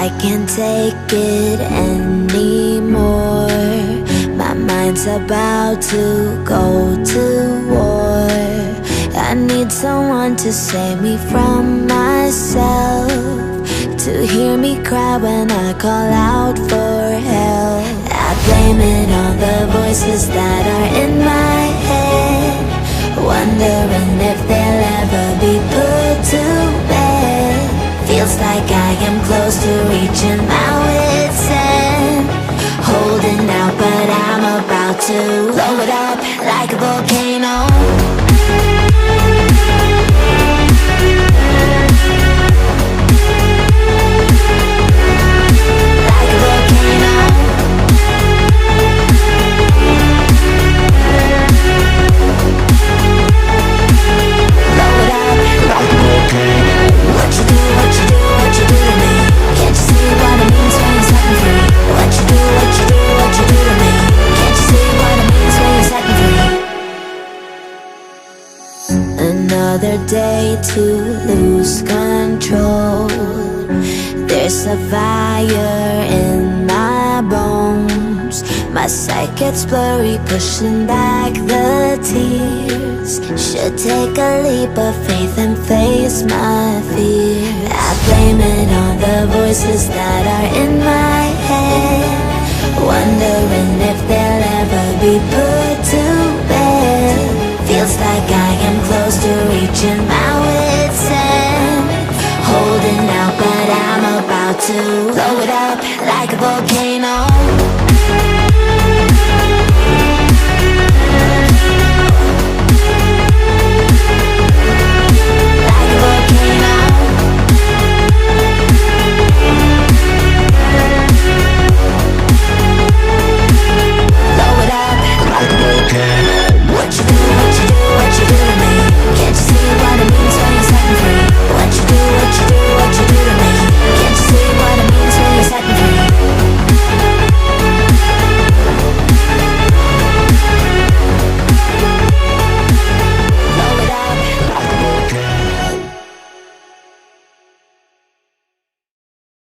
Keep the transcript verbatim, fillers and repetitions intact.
I can't take it anymore. My mind's about to go to war. I need someone to save me from myself, to hear me cry when I call out for help. I blame it on the voices that are in my head, wondering if they'll ever be put to bed. Feels like I am close to reaching my wit's end, holding out, but I'm about to blow it up like a volcano. Like a volcano. Blow it up like a volcano. What you do, what you do, what you do to me? Can't you see what it means when you're setting free? What you do, what you do, what you do to me? Can't you see what it means when you're setting free? Another day to lose control. There's a fire in my bones. My sight gets blurry, pushing back the tears. Should take a leap of faith and face my fear. I blame it on the voices that are in my head, wondering if they'll ever be put to bed. Feels like I am close to reaching my wit's end, holding out, but I'm about to blow it up like a volcano.